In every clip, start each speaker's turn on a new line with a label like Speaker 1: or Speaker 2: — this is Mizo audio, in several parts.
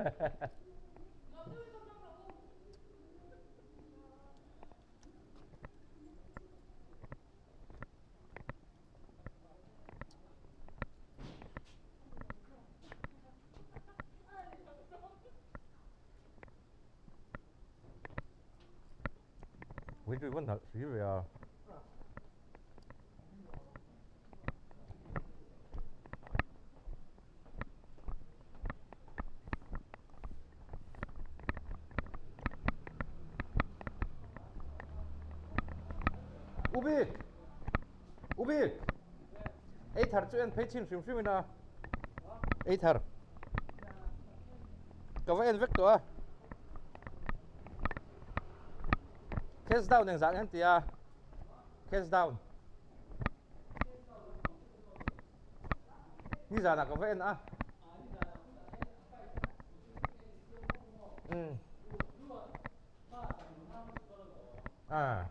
Speaker 1: Ui chu i va nalh si ve a. Ubik! Ubik! Ei thar chu en phei chhin hrim hrim ina. Ei thar. Ka va en vek tawh a. Cash down engzah nge an ti a? Cash down. Nizanah ka va en a. Um. Ah.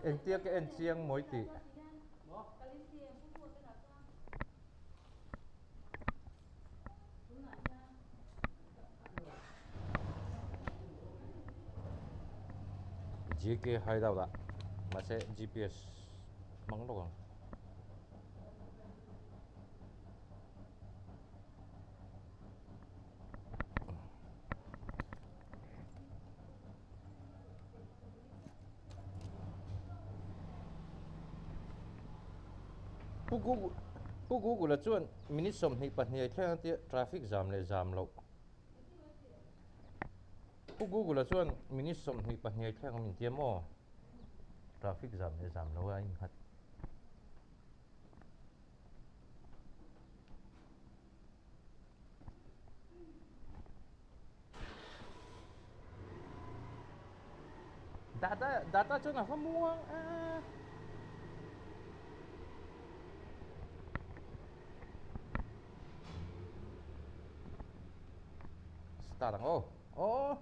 Speaker 1: Engtia ka en chiang mawi tih. GK hideout ah mahse GPS hmang lawk ang. Pu Google Pu Google-a chuan minute 22 a thleng a tia traffic jam leh jam loh. Pu Google-a chuan minute 22 a thleng a min tia maw? Traffic jam leh jam loh a innghat. Data data chuan a va muang a. Start ang aw. Aw.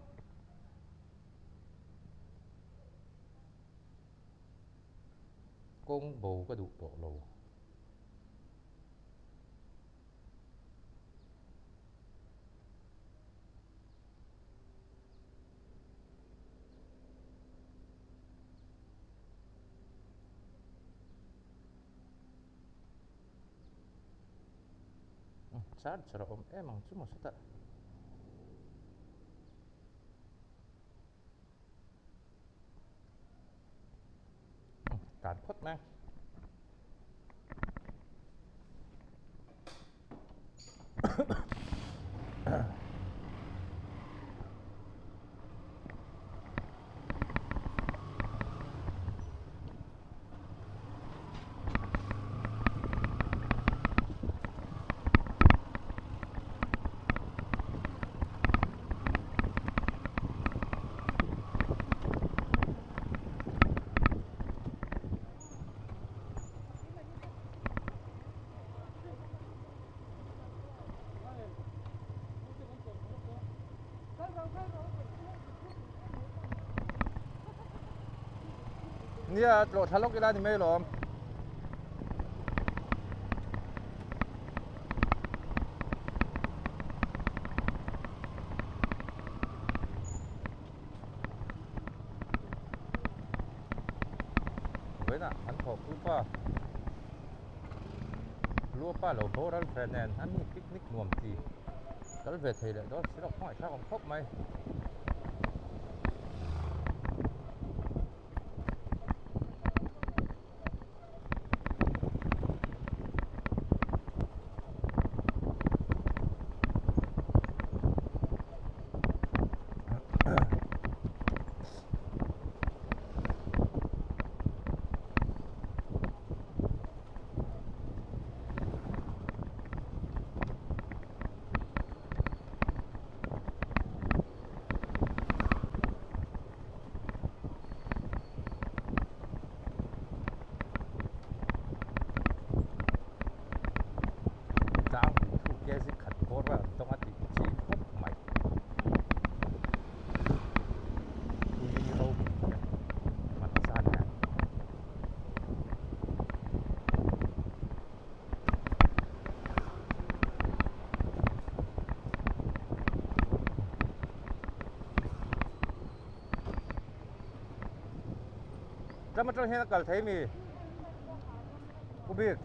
Speaker 1: Kawng bo ka duh tawh lo. Charger a awm em ang chu maw sawtah. Tan phawt mai. Nia tlawh thla lawk ila ni mai lawm. Vawiinah an thawhpui pa Luapa lo boral ve nen a mi picnic nuam ti kal ve thei leh dawn si lo khawngaih thlak awm khawp mai. Ram atang hian a kal thei mi? U Bik.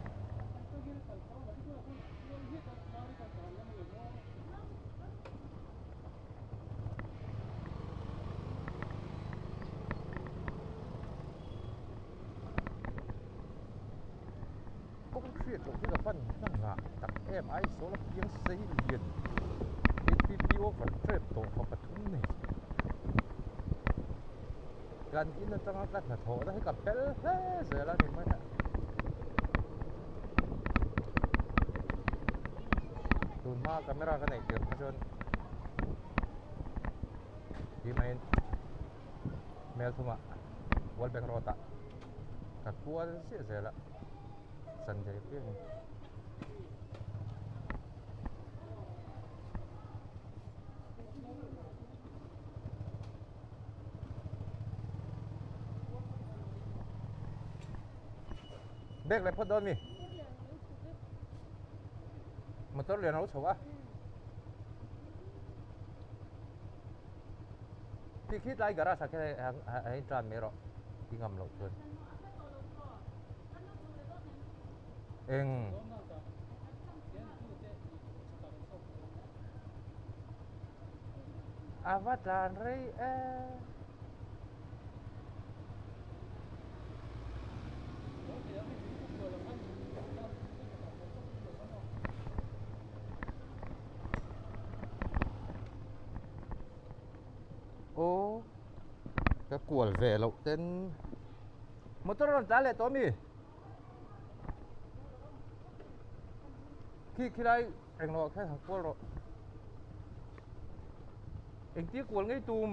Speaker 1: Kawng hriat loh hi ka van hman ngah tak em Aizawl a piang sei lian APP over trep tawh fa pathum nei kan in atanga ka hnathawh na hi ka pel hle zel a ni mai a tun hma camera ka neih tirh kha chuan ti maiin hmelthumah World Bank Road ah ka kual ziah zel a Sunday apiangin. Bag leh phawt dawn mi? Motor lian a lo chho a. Khi khi tlai garage ah khian a in tan mai rawh i ngam loh chuan. Eng. A va tlan rei e. Aw ka kual ve loh ten motor a rawn tlan leh tawh ami khi khilai englo ah khian han kual rawh engtia kual ngei tum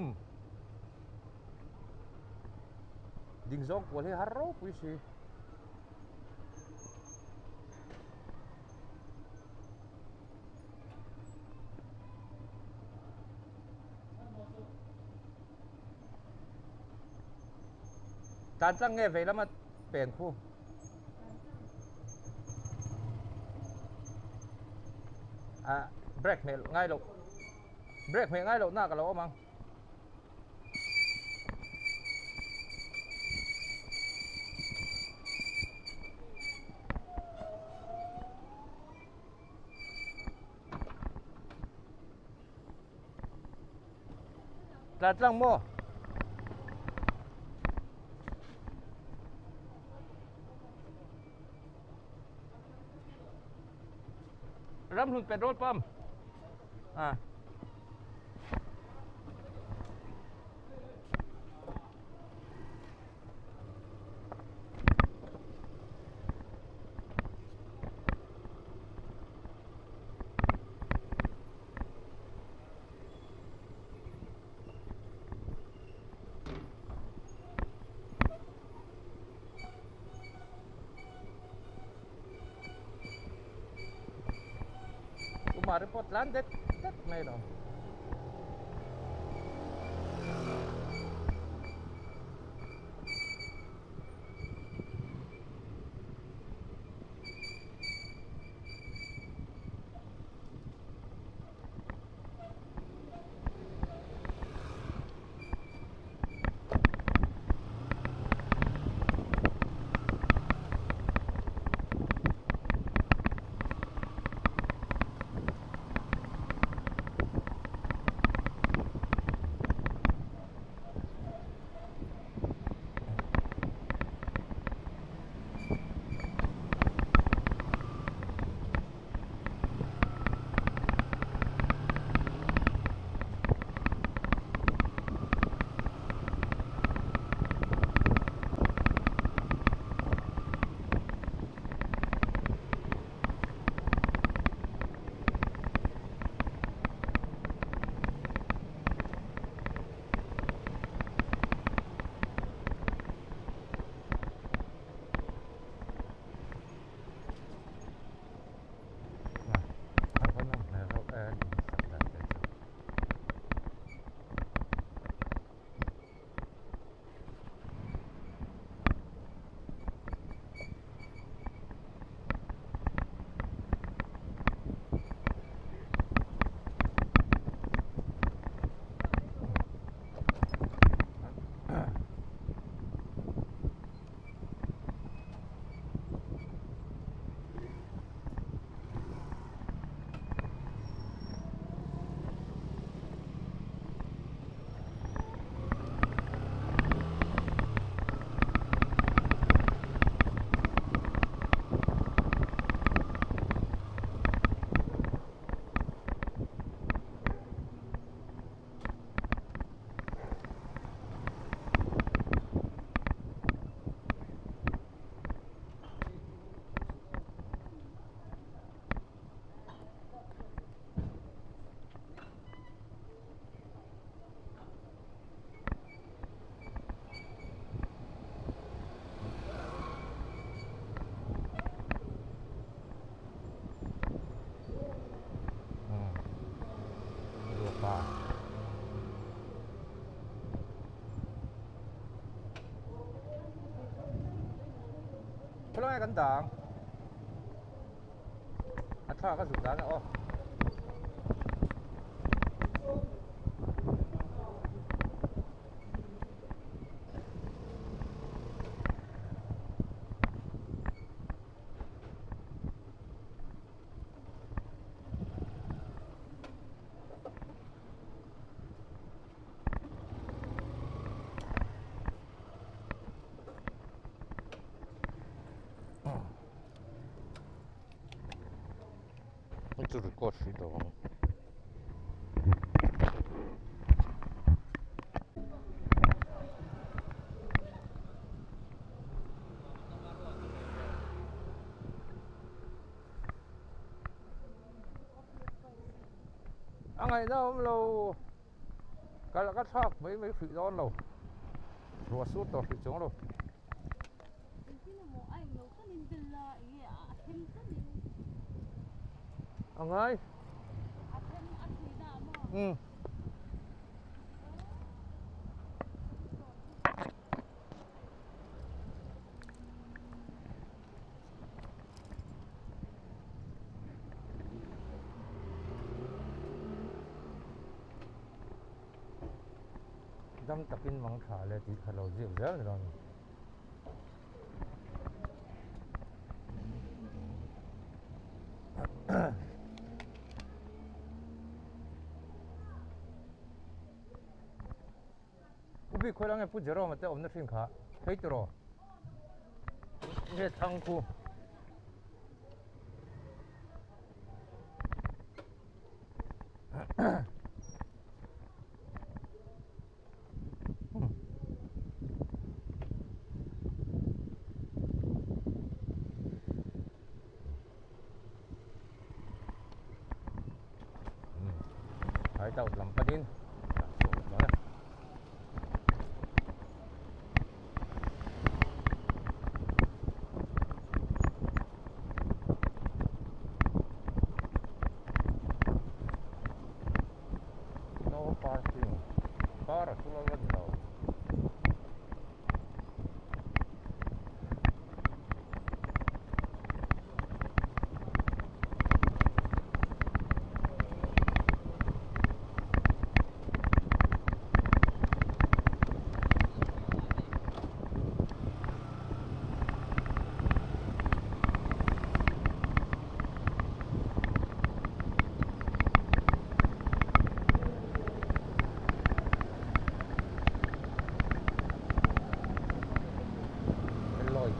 Speaker 1: ding zawng kual hi har ropui si. Tlan tlang nge vei lama pen khu. A break hmeh ngai loh break hmeh ngai loh nak a lo awm ang. Tlan tlang maw? Ramhlun petrol pump. À. Kumar pawh tlan det det mai lo. Khawlai kan dang. A thla ka zut dan a aw. Chu record hrih lo ang. A ngaihna awm lo. Kal ka thlak mai mai hrih dawn lo. Ruah sur tawh hrih chuang lo. A ngai. Um. Dam takin mang tha le tih kha lo ziak zel ni dawn. Ubi khawi lang nge Pu Jerome-a te awmna hrin kha phei tiraw? Nge thlang khu? Hideout lam panin kan chhuak leh dawn e. No parking car a chu la ni lo. Lloyd.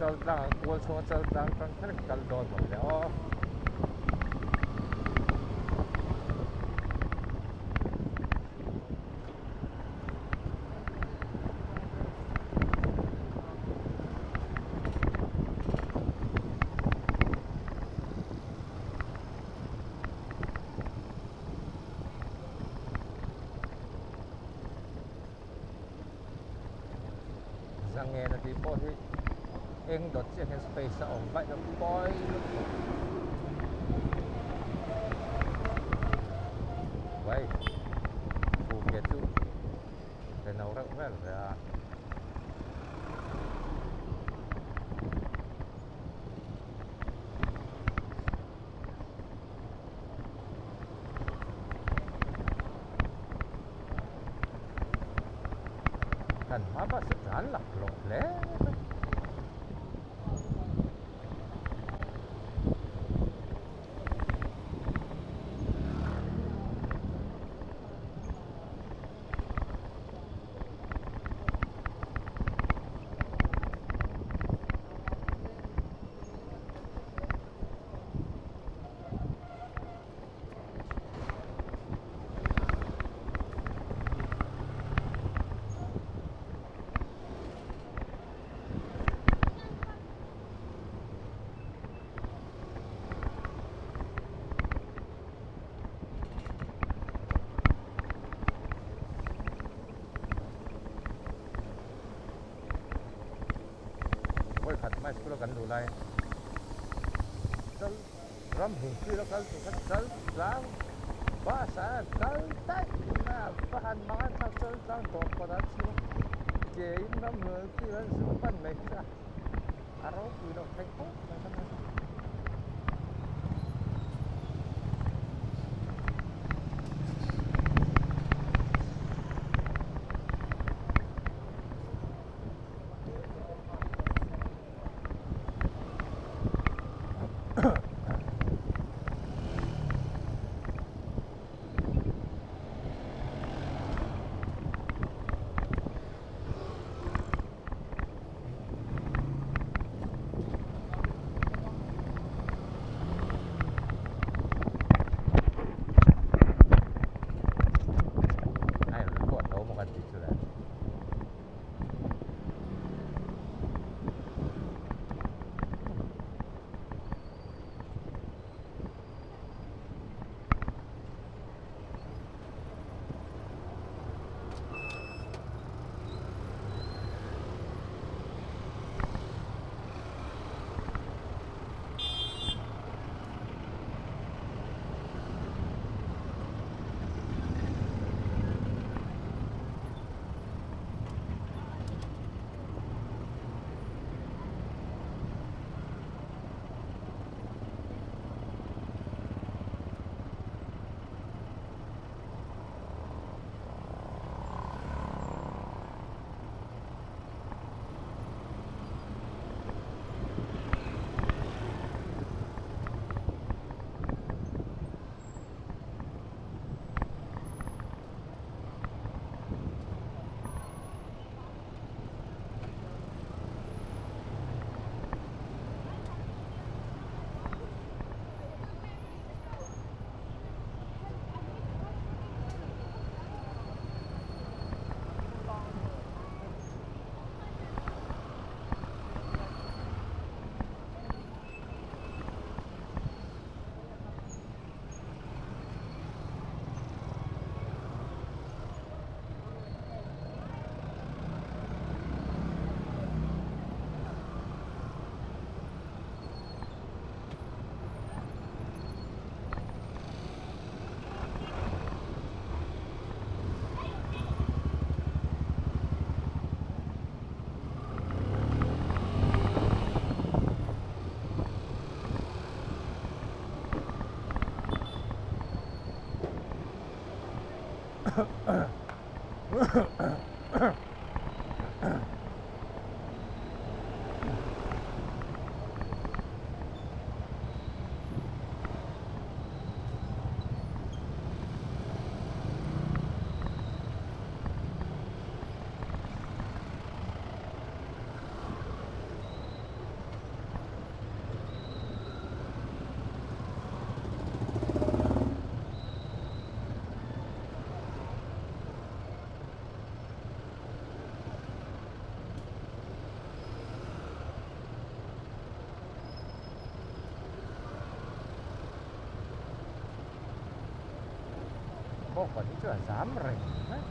Speaker 1: Chaltlang an kual chhunga chaltlang tang kher in kal dawn maw le aw. Zangena tih pawh hi eng dawt chiah hian space a awm vaih lo pawi lutuk. vel ve a. Kan hma bus hi tlan laklawh hle mai. Vawikhat hmai school a kan luh lai chal ram hmun field a kal tur kha chal tlang bus ah hian kal daih mai a va han mang a thlak chal tlang dawr kawt ah an chhim a ke in ram hmun field an zuk pan mai kha a ropui loh theih khawp mai kha. A in record lo maw kan tih chu le. Bawk hi chu a zam reng mai.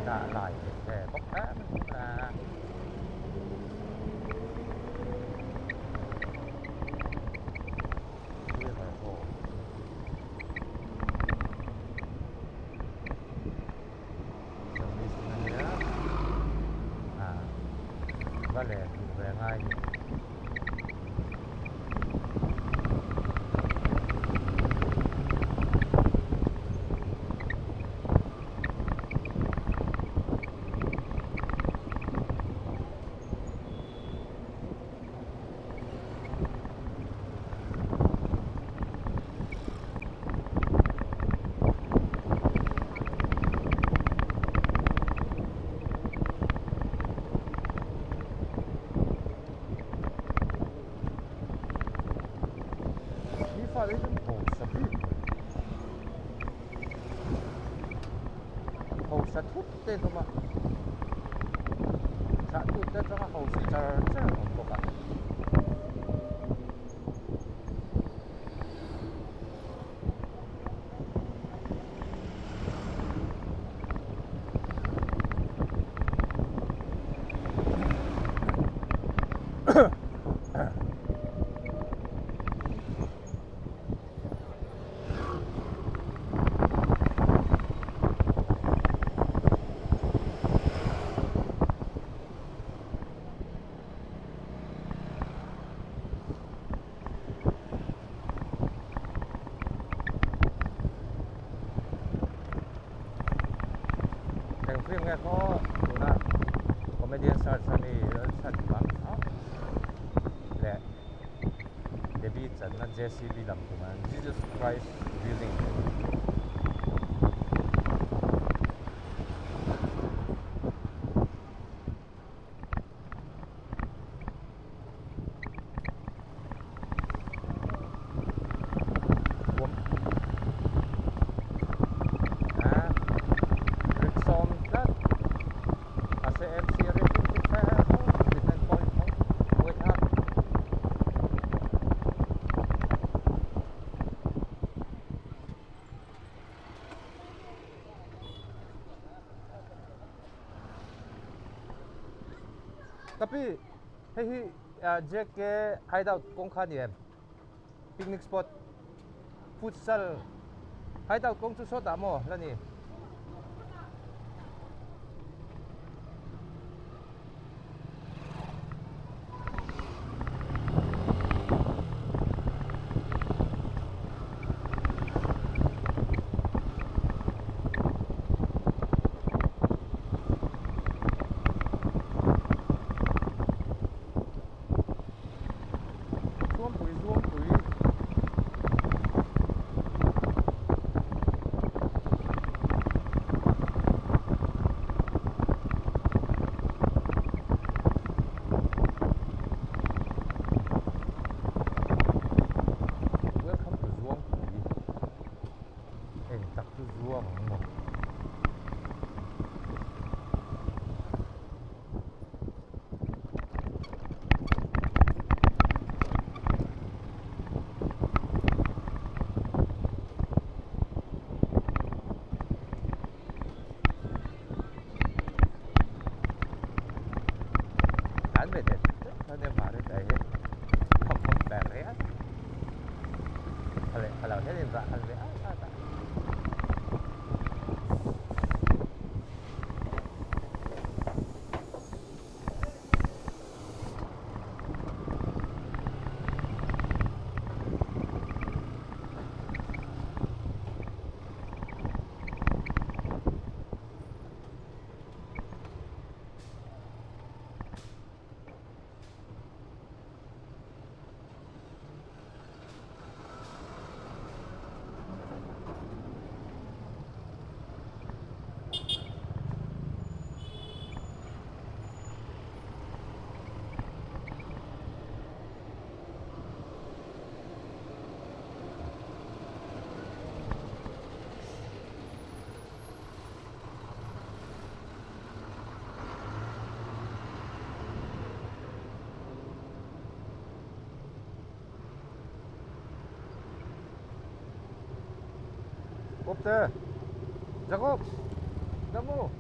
Speaker 1: Đã lại về bốc đá là va leh duh ve ngai ni. Mi fate hi chu hausa bik mai hausa thut te an awm a thlah tute atanga hausa char char an awm bawk a. Eng film nge khaw tuna comedian search ami Lalchhanhima leh Debbie channa JCB lam tumah Jesus Christ building Tapi hei hi JK hideout kawng kha a ni em picnic spot futsal hideout kawng chu sawtah maw la ni. Zuangpui Zuangpui. Welcome to Zuangpui. Eng tak chu zuang ang maw? Tlan ve det det a nia Bharat ah hian thawmhnaw ber riat a leh a lo hian inrah khalh ve at at a. Upte Jacob Damu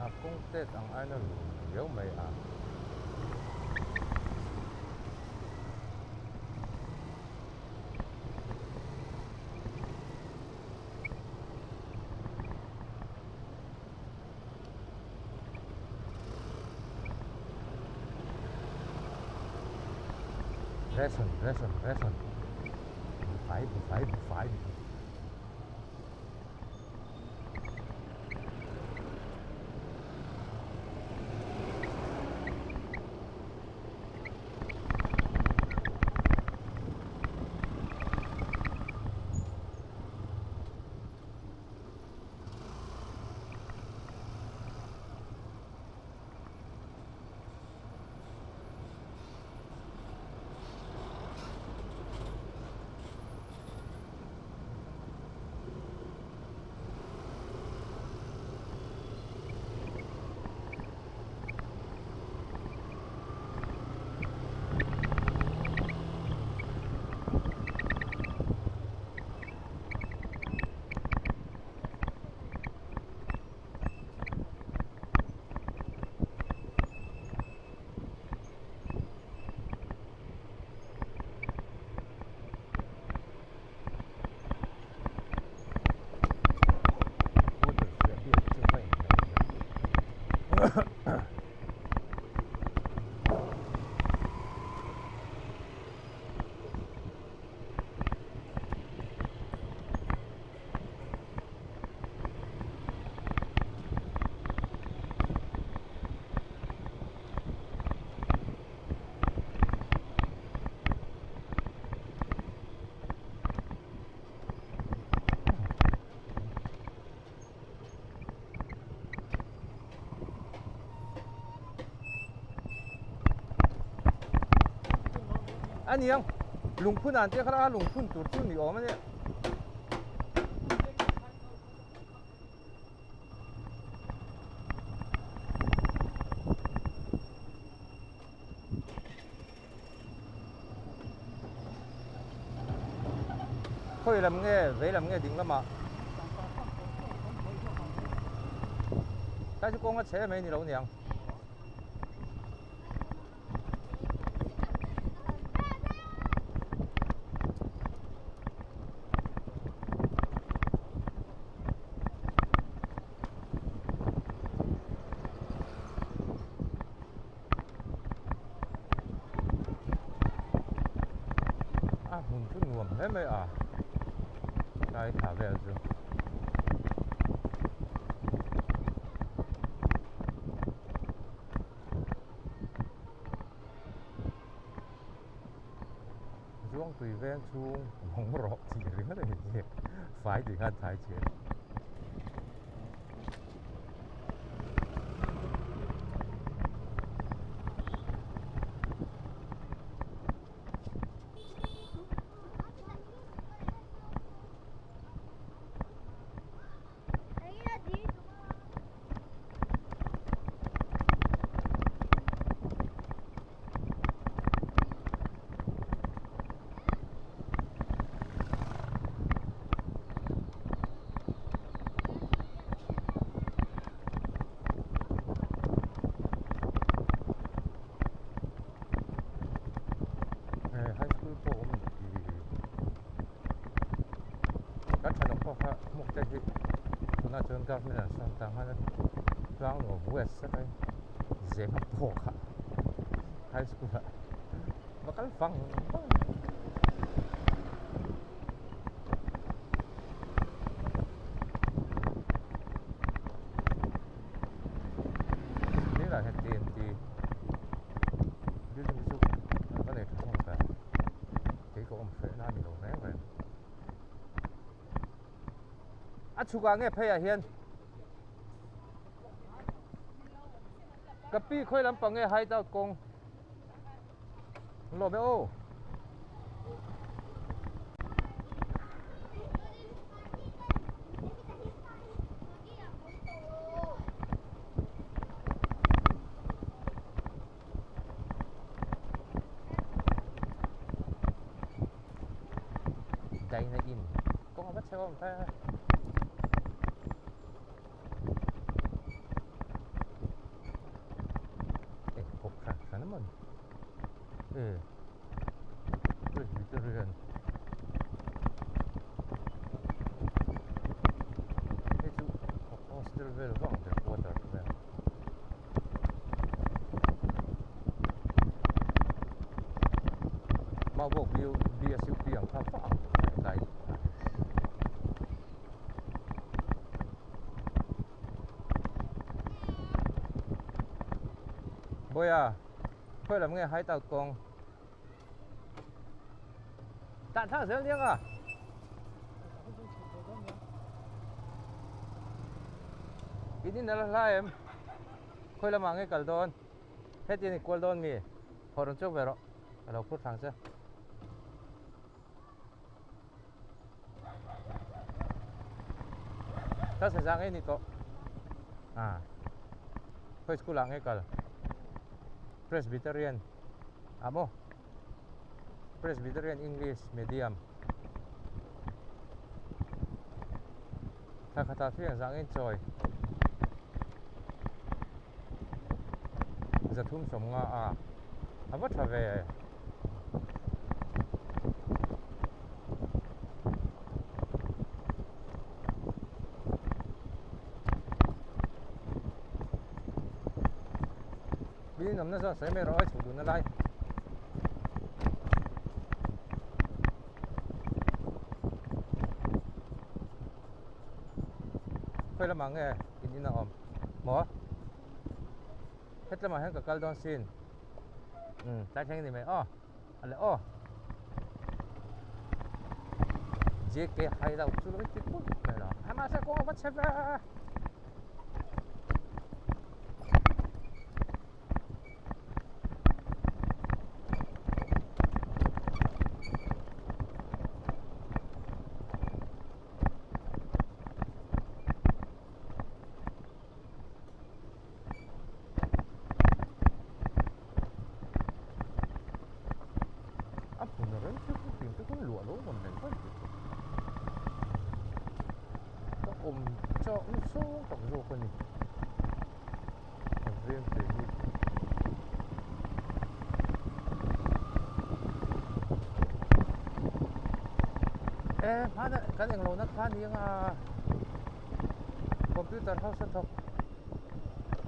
Speaker 1: A kawng tet ang aina lun riau mai a. Ration ration ration buhfai buhfai buhfai. A ni ang, lungphun an tih kha a lungphun tur chu ni awm a nia. Khawi lam nge vei lam nge ding lamah. Tlai chu kawng a chhe mai ni lo niang. A hmun chu nuam hle mai a tlai thla vel chu. Zuangtui veng chhung lawng rawh tih ringawt a ni chiah fai tih khan thai chiah a ni. Hei high school pawh a awm tih kan thenawm pawh kha hmuk te hi tunah chuan government an sawn ta nghal a Tlangnuam west atangin zema pawh kha high school ah va kal vang vang Tunah hian TNT building chu an va nei tha hlawm ta kei ka awm hreh na a ni lo reng reng a chhukah nge pheiah hian Ka pi khawi lampang nge hide out kawng lawm e aw. Dine in kawng a va chhe awm ta. Eh kawp hran hran a mawni eh Presbyterian hei chu hostel vel vang ber quarter vel. Maubawk BSUP ang kha vang lai. Bawiha khawi lam nge hide out kawng tah thlak zel nia ka in in ala hla em khawi lamah nge kal dawn heti a ni kual dawn mi haw rawn chhuak ve rawh ka lo phur thlang che. Ta sa zang ni to à khoi school ah nge kal Presbyterian ah maw Presbyterian English medium thla khatah fiang zang in chawi zathum sawmnga a a va tha ve. Building awmna zawn sawi mai erawh a chhuk duhna lai. Khawi lamah nge in in a awm maw? Hetlamah hian ka kal dawn sin. Umm tlai thleng a ni mai aw. A le aw. JK Hideout chu lo ti put mai lo. A mahse kawng a va chhe ve. A hmun reng chu chutiang te chuan luah lo rawn nei daih tih chu ka awm chak nasa tak zawk a ni. E hmana kan englo na kha ni anga computer house a thawk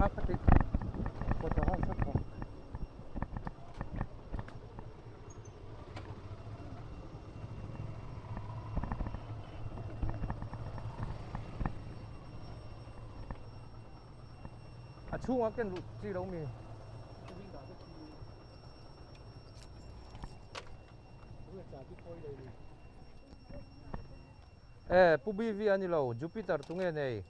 Speaker 1: a ka ti photo house a thawk. A chhungah ken luh chi lo mi. E Pu BV a ni lo Jupiter chu nge nei?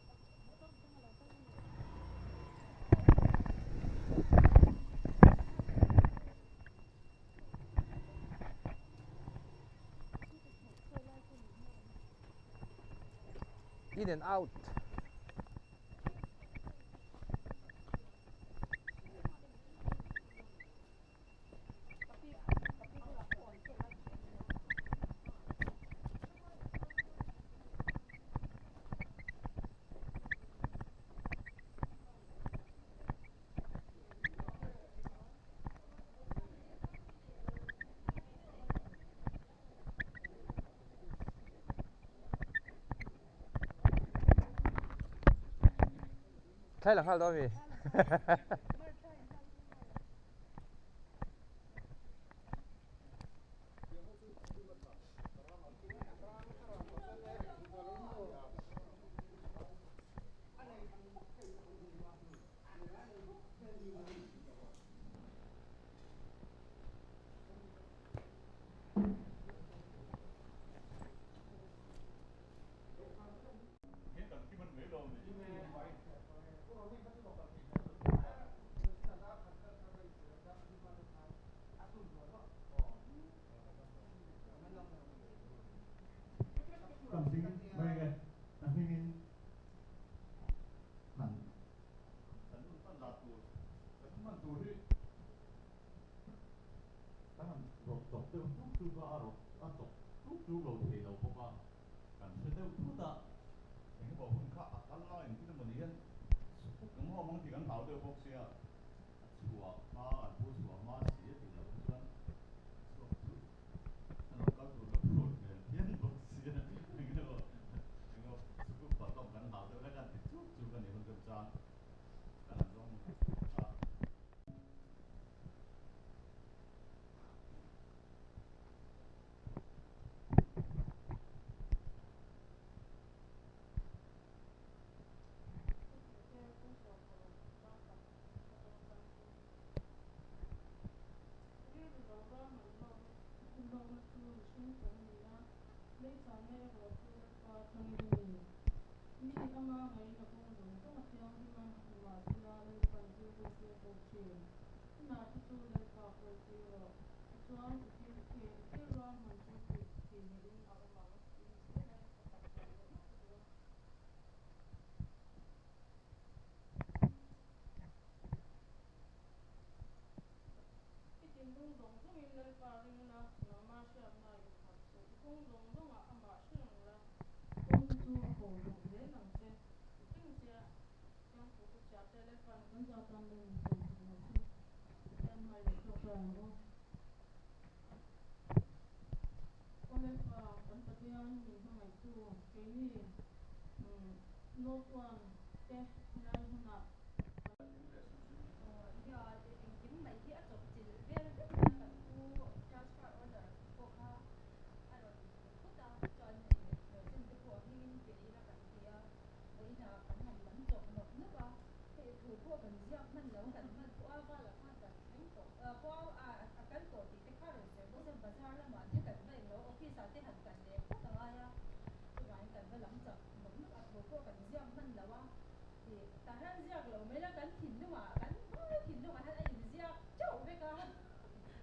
Speaker 1: In and out. Thlai la nghal dawn mi?
Speaker 2: I thinlung zawng zawngin Lalpa ringna nangma hriatna a innghat suh. I kawng zawng zawngah amah hre reng la. Kawng te chu a ko duh zel ang che. I thleng che Thiang thu te chhiah te Lalpa'n kan za tan lo in sawm sak lo che. Pathian hmai leh tawk lai ang aw. Aw Lalpa, kan Pathian min hmangaihtu keini North One te helai hmunah kan
Speaker 3: Nia, engkim mai hi a chawp chilh vel vek mai a, kan pu transfer order pawh kha a rawn hmu phut a, chuan hei hlawhchin te pawh a hmingin pe ila kan ti a, vawiinah kan han lam chawp nawk nawk a, hei thu pawh kan ziak hman lo, kan hman pawh a vala khan kan thleng tawh, khua a kal tawh tih te kha rawn sawi bawk chuan bazar lamah te kan va englo office ah te han kal leh phawt a ngai a, chuvangin kan va lam chawp nawk nawk a, thu pawh kan ziak hman lo a. Tah hian ziak lo mai la, kan thinlungah, kan vai thinlungah hian a inziak teuh vek a,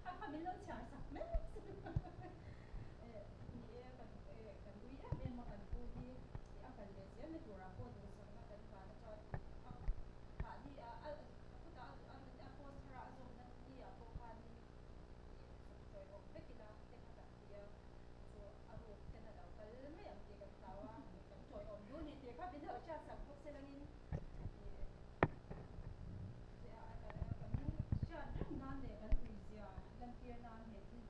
Speaker 3: a kha min lo chhiar sak mai ni e, kan kan ui em em a, kan pu hi a kal leh zel na turah pawh duhsakna kan hlan a chuan a mahni a a khutah a post thar a a zawmna ni ah pawh khanin sawi awm vek ila te kha kan ti a, chu a ruk ten a lo kal mai ang tih kan hlau a, kan tawiawm duh a ni tih kha min lo hriat sak bawk se langin kan hriat reng nan leh kan uizia lantir nan he thil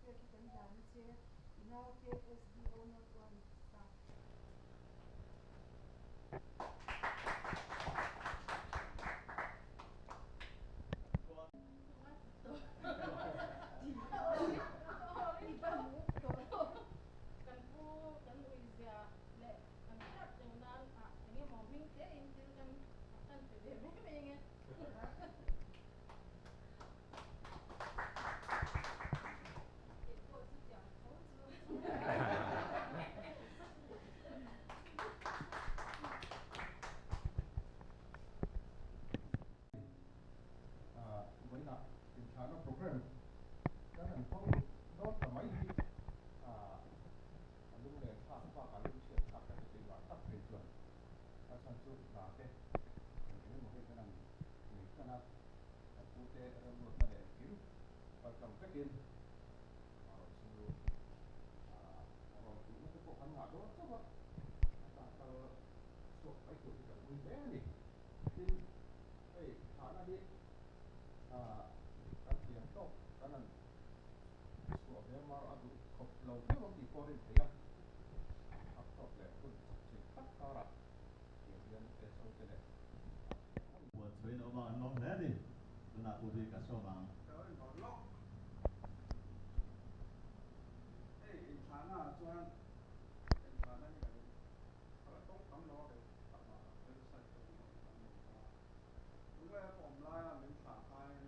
Speaker 4: Thilpek hi kan hlan a che, i naute SDO North One Staff.
Speaker 2: Kan pu kan uizia leh kan hriat reng nan ah eng emaw hming te in thil kan kan pe ve mai mai ange.
Speaker 3: Kei pawh chu tiang tho chu.
Speaker 5: Vawiinah inthlahna program kan han hmang dawn ta mai hi a lunglen thlak bakah lungchhiat thlak kan ni keimah tak phei chuan a chhan chu hna te eng eng emaw hei kan han nei tan a, kan pute remruatna leh engkim kaltlang vekin amaherawh chu rawn duhna te pawh kan ngah dawn chauh a, a tan kal chhuak mai tur hi kan ui hle a ni. Tin, hei thlahna hi kan thiam tawk kan han chhuah ve mar a duh khawp lo viau ang tih pawh a rin theih a, hak tawk leh hun chak chilh tak karah tiang hian SO te leh
Speaker 6: Buat chhuain a awm a, an lawm hle a ni. Tunah Pu Bika sawm ang.
Speaker 7: Ka lo invawn lawk. Hei inthlahna ah chuan inthlahna hi kan ka la tawng tam lo a kei takmah website te kan awm tam lo ta. Tunlai a ka awm laia min thlah khain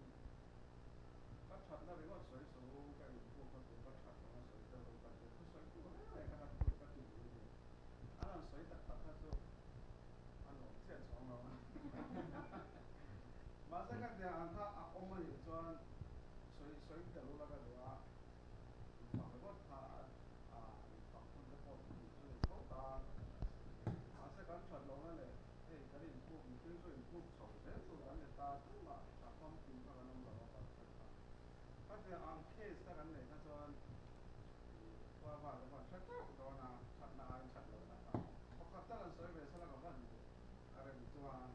Speaker 7: ka thatna ringawt sawi so ka inbuk a tur ka that anga sawi deuh lo ka tia thusawi tur reng reng kha ka ka ti lui ni. An han sawi tak tak kha chu a nuam chiah chuang lo a. Mahse ka tia ang kha a awm a nih chuan sawi sawi tel ula ka duh a, infak ringawt kha a infak hun te pawh tih chu ni tho ta. Mahse kan that lohna leh hei kan inpuk mihring chu inpuk chho zel tur kan ni ta tumah tha famkim kha kan awm lo a perfect a. Khatia ang case kha kan neih kha chuan khua va te pawh an hre teuh dawn a, thatna aiin that lohna kha pakhat tal an sawi ve sela ka van duh a rem chuan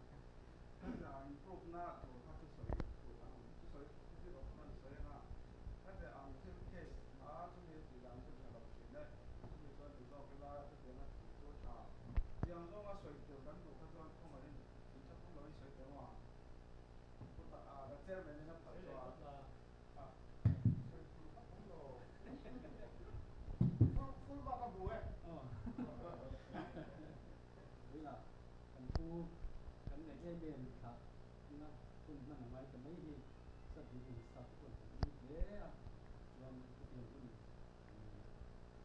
Speaker 7: khatia ang improve na tur kha chu sawi tur an awm chu sawi chu rawh khan an sawi anga khatia ang thil case a chumi tih dan chu tha lo thin e chumi chuan ti zawk ila chutianga tih chu tha tiang zawnga sawi tur kan duh kha chuan khawngaihin in tha phung loin sawi teh u ang. Chairman in a phal chuan sawi tur vak awm lo. Full full mark a hmu e.
Speaker 8: Vawiinah kan pu kan neih em em thlah na hun hman a ngai ta mai hi sub-division staff te pawhin kan ui hle a, chuan hetiang hun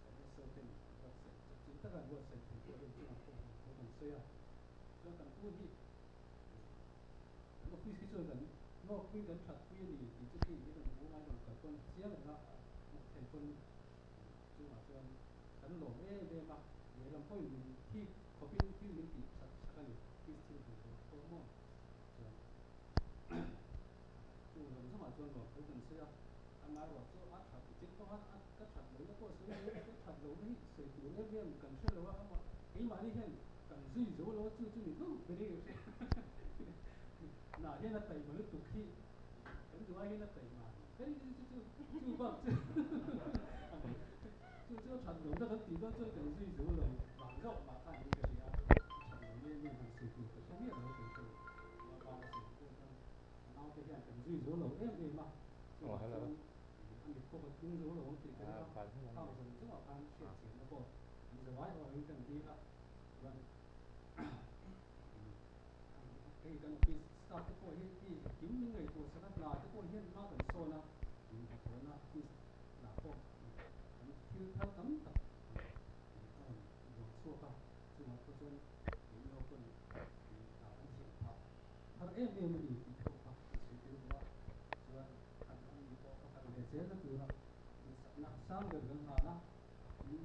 Speaker 8: kan SO ten buatsaih chawpchilh taka an buatsaih thei pawh hi chungah pawh lawmthu kan sawi a, chuan kan pu hi Kan office hi chuan kan hlawkpui kan thatpui a ni tih chu khi kan hmu ngai lo kal pawn chiang reng a, hmuh theih pawn chungah chuan kan lawm em em a, lehlam pawhin min thik khawpin thil min tih that sak a ni, office thil hmuh tur pawh maw chuan chung zawng zawngah chuan lawm thu kan sawi a, amaherawh chu a that chin pawh a ka that lohna pawh sawi lo ka that lohna hi sawi tur em em kan hre lo a, amah keimahni hian Kan zui zo lo a chu chu ni deuh ber i hre nah hian a taima lutuk hi kan duh ai hian a taima ber i chu chu chu bak chu chu chu a that lo na kan tih dawn chuan kan zui zo lo vang zawk mah khan in ka hria a that lo nge nge han sawi tur ka hre miah lo kei pawh a bak a sawi pawh chuan a naute hian kan zui zo lo em em a chuvang chuan a mit pawh kan tlung zo lo ang tih ka ring a khang zawng zawngah khan hriat chianna pawh an zavai awhin kan dil a. Chuan hei kan office staff te pawh hi hi engkim min ngaihtuah sak a, hna te pawh hian hma kan sawn a, min hnathawhna office lah pawh kan thil thar tam tak a rawn duang chhuak a, chungah pawh chuan keini ho pawn hna kan thiam phah thar em em a ni tih pawh kha kan sawi tel duh a, chuan kan ani pawh a kal ve zel na tura duhsakna sang ber kan hlan a, tin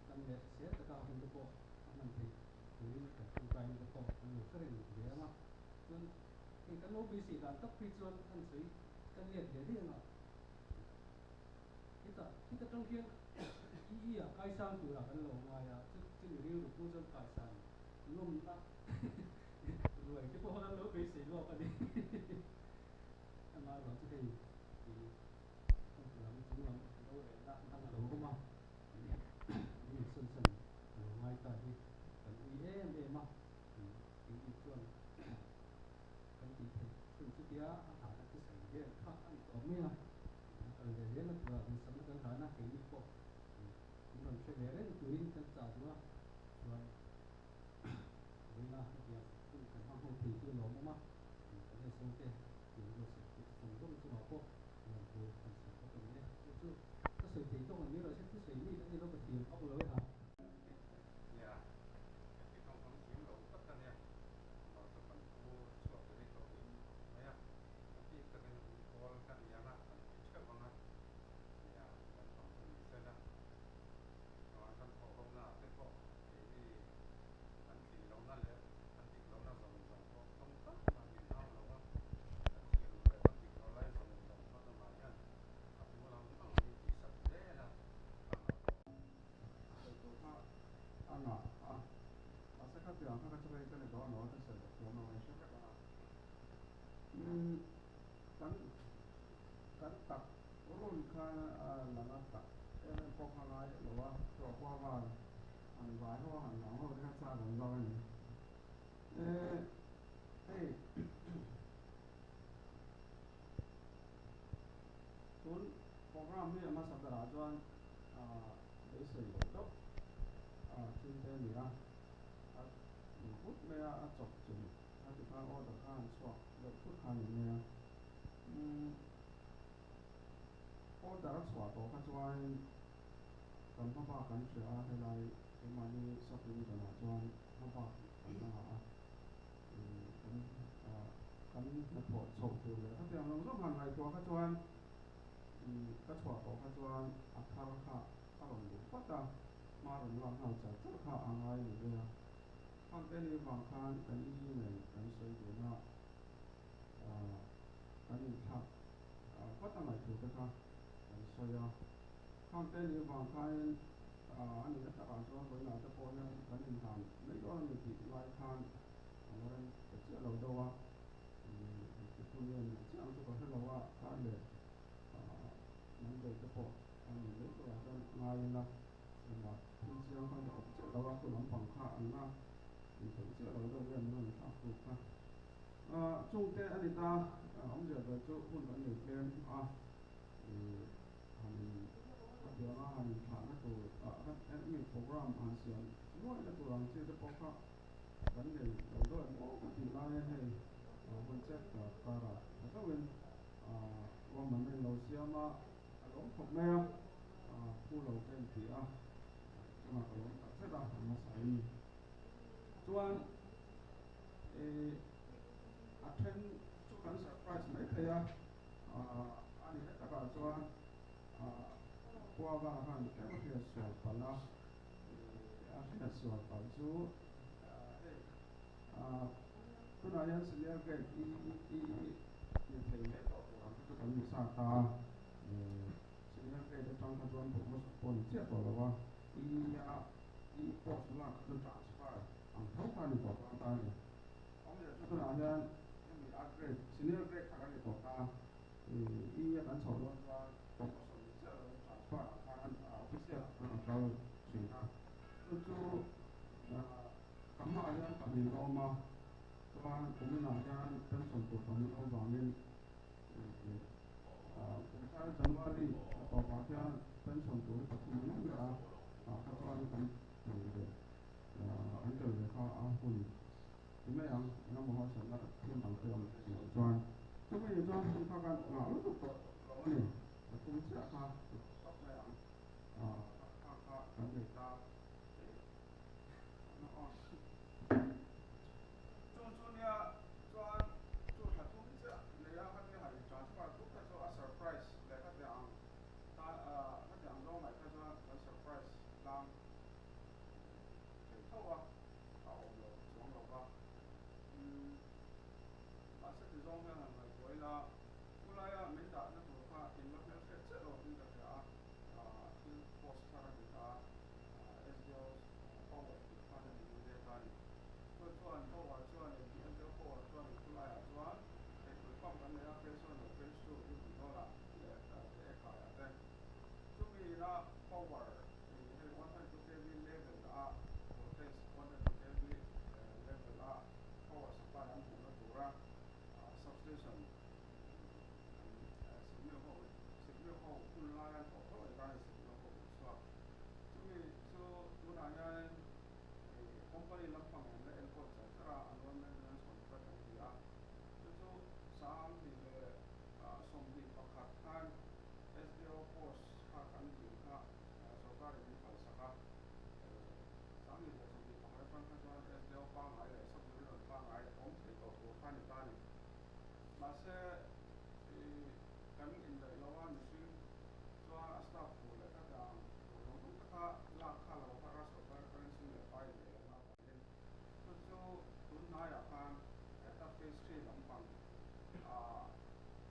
Speaker 8: Kan leh hrisel taka hun te pawh a hman theih turin kan tangkaina te pawh kan lo hre reng ve ang a. Chuan hei kan lo beisei dan tak phei chuan kan sawi kan let ve daih ang a. Heta heta tang hian EE ah kaisang turah kan lo ngai a, chu chumi rilru pu chuan kaisan lawmna ruai te pawh kan lo beisei lawk a ni. Amaherawhchu hei ih. Chunglam rorelna dang a lo awm a, min insawnsan a lo ngai ta hi kan ui em em a, keini chuan kan tih theih chhun chutia a hlana thusawi vel kha a ni tawh mai a, kan kal ve zel a tura duhsakna kan hlan a, keini pawh min rawn hre ve reng turin kan chah duh a, chuan vawiina hetiang hun kan hmang ho thei chu a lawmawm a, kan SO te pian ruatsak tih zawng zawng chungah pawh lawmthu kan sawi bawk a ni e. Chu chu ka sawi thei tawk ang ni rawh se, thusawi mi kan ni lo ka thiam vak lo e ha.
Speaker 5: Nia, heti tawngkam thiam lo tak a nia, amah chu kan pu chhuak rei tawh in mai a, a bik takin ui pawl ka ni ang a, kan ti theuh ang a, nia, kan pang chu ni se la, chuan kan thawh ho na ah te pawh keini kan tlin lohna leh kan dik lohna zawng zawng pawh tam tak a min hau lo a, kan thiam loh leh kan dik loh lai zawng zawng kha tunah hian a tul ang ang min tihsak zel a, khangah pawh.
Speaker 7: Sawi tur kha a ngah a, mahse kha tiang kha ka chu hei ka ni dawn lo a, ka sawi tak chuan awm hre vek ang a. Umm kan kan tak run kha a lang a tak em em pawh kha ngai lo a, chawh pawh a val han vai ho a han lang ho te kha chak ang zawk a ni. Eh hei tun program hi a hmasa berah chuan beisei loh deuh thil te a ni a, a input mai a, a chawp chilh a ti khan order kha han chhuak deuh thut kha a ni mai a. Umm order a chhuah tawh kha chuan kan hma bak kan hria a, helai keimahni sub division ah chuan hma bak kan la ngah a, kan kan hnathawh chhoh tur leh khatiang zawng zawng han ngaihtuah kha chuan Ka chhuah tawh kha chuan a thar kha a rawn luh vat a, hma rawn lak nghal char char kha a ngai ni ve a. Khangte ni vang khan kan i nen kan sawi dun a, kan inthlak vat a ngaih thu te kha kan sawi a. Khangte ni vang khain a nihna takah chuan vawiinah te pawh hian kan inhlan mai dawn a ni tih lai khan a la rem ta chiah lo deuh a. Engtik hun nge nih chiah ang chu ka hre lo a, kar leh Monday te pawh a ni mai turah chuan ngai ila, engmah thil chiang kha a awm chiah lo a, chu lampang kha an la inpeih chiah lo deuh nge min rawn thlak tu kha. Chungte a ni ta, awmzia ber chu hun kan nei tlem a, han in a pianga han inthlahna tur, mi program han siam nuaihna tur ang chi te pawh kha Kan nei lo deuh em aw ka tih lai a hei hun chet karah tha deuhin ruahmanna in lo siam a, a lawm khawp mai a, phu lo ka inti a, chungah ka lawm tak zet a a hmasa in. Chuan a then chu kan surprise mai thei a, a ni hle takah chuan khua vang khan tlem a hriat sual palh a. A hriat sual palh chu hei tunah hian senior grade i i ni thei mai tawh tur ang te chu kan ni sa ta senior grade atang kha chuan promotion pawh ni chiah tawh lo a i a i post lak chu transfer ang tho kha a ni tawh dawn ta a ni. Awmzia chu tunah hian hemi a grade senior grade kha kan ni tawh ta i a kan chhoh dawn chuan promotion ni chiah lo transfer ang khan official ah khan an kal thin a, chu chu ka hmaah hian pahnih a awm a, chuan kuminah hian pension tur pahnih a awm vangin kum thar January a tawpah khian pension tur hi pathum an awm leh a, tah kha chuan kan tel ve an tel ve kha a hun ti mai ang, engemaw harsatna thil dang te awm loh chuan chumi ni chuan hun kha kan ngah lutuk tawh lo a ni. Pathum chiah kha tawp mai ang kha kha kan nei ta chung chu nia chuan chu thla thum chiah nei a khatia han in transfer thut kha chu a surprise leh khatia ang ta khatia ang zawng ngaih kha chuan kan surprise tlang thei tho a a awm lo chuang lo va mahse ti zawng hian han ngaihtuah ila. Khulaia min dahna tur kha in la hmelhriat chiah lo in ka hria a, thil post thar a ni ta a, SDO power tih khan a ni ve ta a ni. Chuan chuan power chuan in SDO power chuan in khulaiah chuan theipui pump kan nei a, phase one leh phase two i hmun dawlah leh leh ekhaiah te. Station an Sikmeu ho Sikmeu ho hun lai an thawh tho leh khan Sikmeu ho an chhuak. Chumi chu tunah hianin company lampang an la enkawl char char a, annual maintenance contract an ti a. Chu chu 2021 khan SDO post kha kan dil kha sorkarin min phalsak a. 2021 atang kha chuan SDO pangngai leh sub-division pangngai awm thei tawh tur kha a ni ta a ni. Mahse, kan indaih lo a, mihring chuan a staff tur leh khatiang tur zawng zawng te kha lak kha lo har a, sorkar atangin sum leh pai leh lohna avangin chu chu tun hnaiah khan heta phase three lampang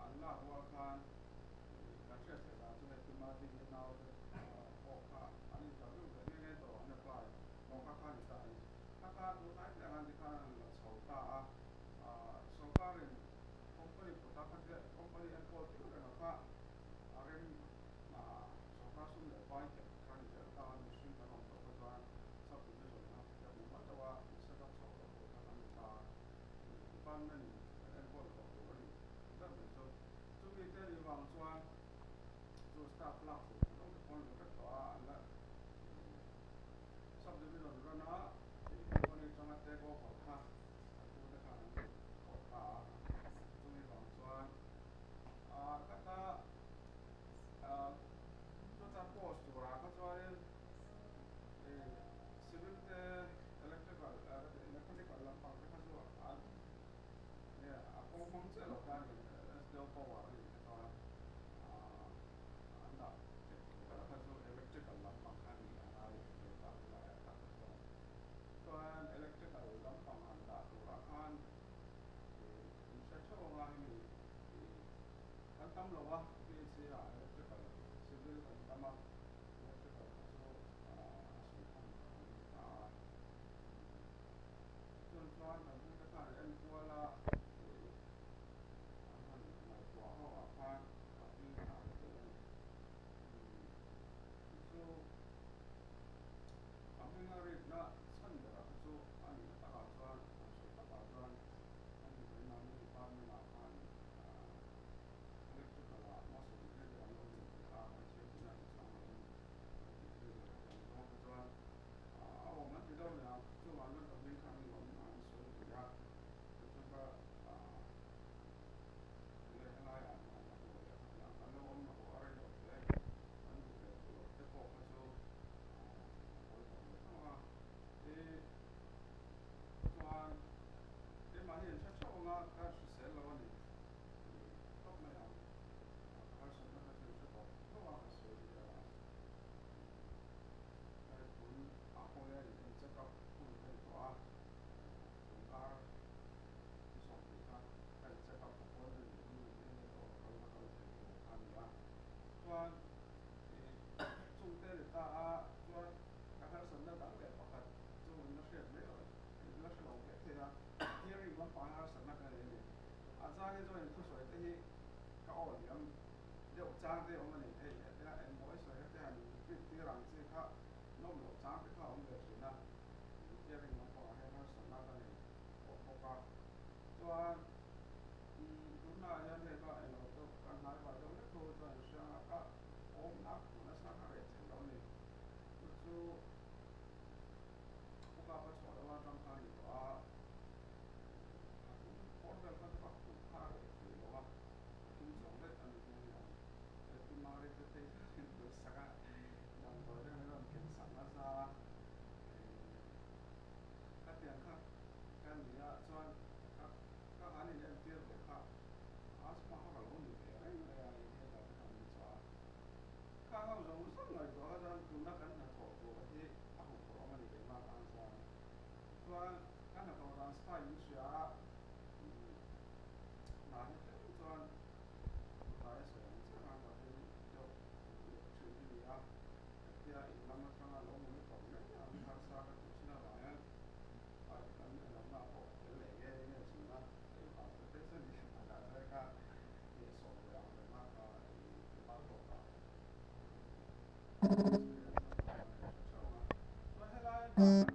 Speaker 7: an lak rual khan kan hriat theih dan chu hei Tima Dini nau te pawh kha an interview ve nghe nghe tawh an apply tawh kha kha a ni ta a ni. Kha kha tun hnai te ang an ti khan an la chho ta a. Sorkarin company kawta kha te company enkawl tir reng a kha a rem sorkar sum leh pai nghet kha ni zel ta a, mihring kan awm tawh kha chuan sub division kha khatiang mumal deuha set up chho tawh tur kha kan ni ta a, department in kan enkawl tawh tur a ni tih ber mai chu. Chumi te ni vang chuan chu staff lak tur kan awm te pawn lo vek tawh a, an la sub division run a company atanga take over kha. Kan pute khan an rawn thawh ta a, chumi vang chuan ka ta chuta post turah kha chuanin civil te electrical mechanical lampang te kha chu an a kawng hmang chiah lo kha a ni SDO power a nih kha chuan an dah theih tur kha chu electrical lampang kha a ni a ngai ve ta lai ah tak kha chuan. Chuan electrical lampang han dah turah khan in hre theuh anga hemi kan tam lo a, PHC ah electrical civil kan tam a, electrical kha chu a sawi tham an ni ta a. Chuan chuan kan pute khan an enkual a, an han ngaihtuah ho ah khan ka hming kha an tel a ni. Chu A hminga ritna chhan berah kha chu a nihna takah chuan an sawi takah chuan a ni keimahni department ah khan electrical ah master degree te an lo nei ve a, kan thiam tihna ni chuang lovin degree leh khatiang zawng kha chuan a awm an ti deuh leh ang chuvang chuan ka hming kha an lawm an sawi ve a, chu chu ka leh helaiah hna la haw leh khatiang kan lo awm lo a rei lo hle kan duh leh duh loh te pawh kha chu a pawi tawh lo tho a, i chuan keimahni in hre theuh anga ka hrisel lo a ni tih tawp mai ang, ka harsatna kha chu in hre tawh tho a ka sawi a, hei tun ah pawh hian in check up hun ka ni tawh a, tun kar ni 20 kha ka in check up appointment leh ni leh ni erawh ka kal na kal thei tur kha a ni a, chuan Chung te ni ta a chuan ka harsatna dang leh pakhat chu in la hriat mai loh in la hre lo mai thei a, hearing lampang hi harsatna ka nei a ni. A chang hi chuan in thusawi te hi ka aw liam deuh chang te awm a ni hei hetia engmaw i sawi hetia han repeat tir ang chi kha nawm loh chang te kha a awm ve thin a, hearing lampangah hian harsatna ka nei tawh bawk a. Chuan tunah hian hei ka englo deuh ka hnai vah deuh hlek ho chuan in hria ang a ka awmna khuh nasa kha reh thei lo a ni. Chu chu Upa ka chhuah loh atang khan ni tawh a, a tum pawr vel kha chu ka khuh kha a reh thei lo a, a tum chuang daih a ni nghe nghe ang. He tumari te phei kha in duhsak a, damdawi te min rawn ken sak nasa a, khatiang kha ka ni a chuan ka ka han in entir ve kha asthma kha ka lo ni ve reng mai a inhaler te kha min chawh a kha ho zawng zawng ngaihtuah kha chuan tuna kan hnathawh tur hi a huphurh awm a ni keimah tan chuan chuan ka hnathawh dan style in hria a hna hi tlem chuan tlai a sawi ang chiah ang ka phei deuh leh thin hi ni a hetia in lam atanga lo monitor mai ang harsa ka tih thin avang hian kan lohna pawh tel leh nge nge thin a, hei vang te phei chuan i hmana chuan kha hnehsawh ve ang reng a ka i mal tawk a experience ang kha chuan ka hre theuh ang a chuan helai hna kan.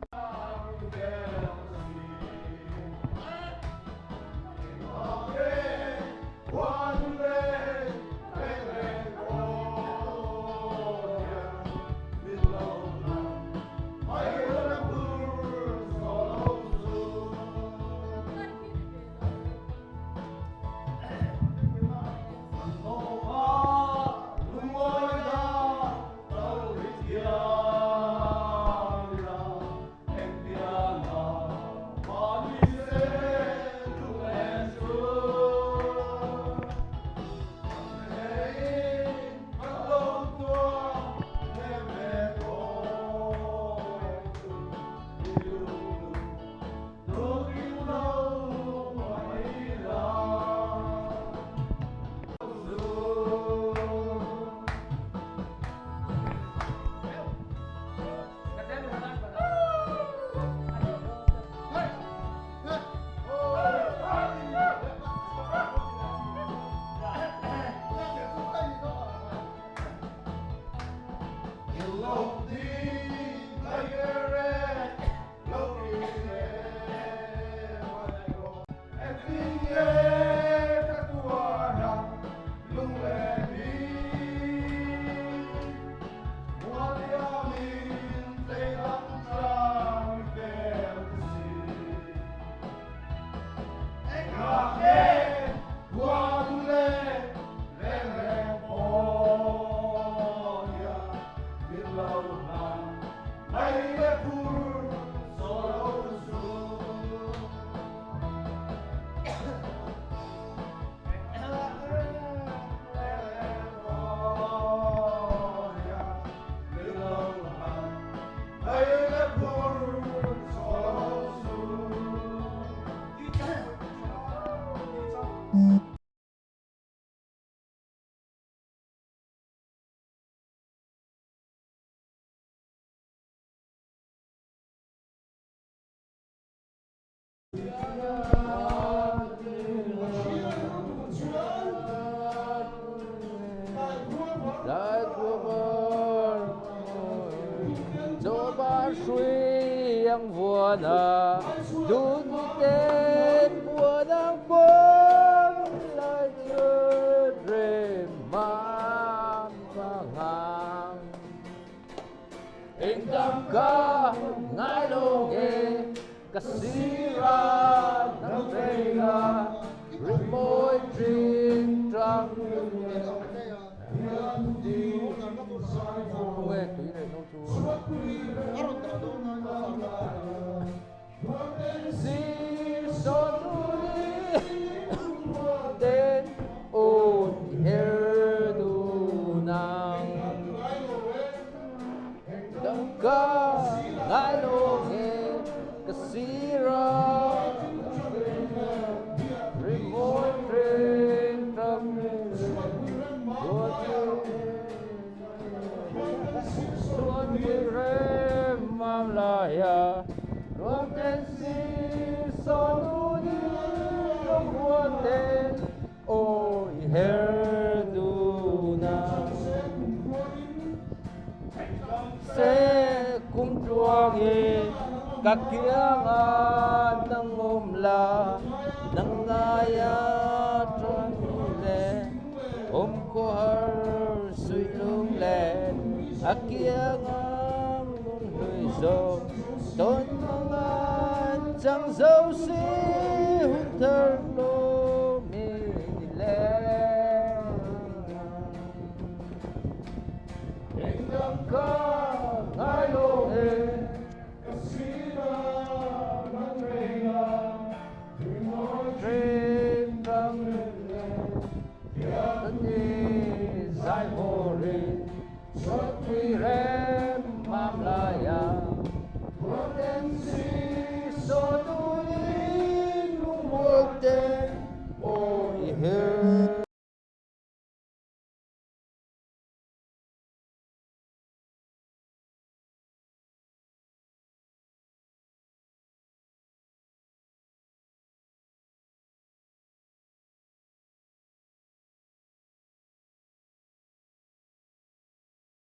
Speaker 1: Ka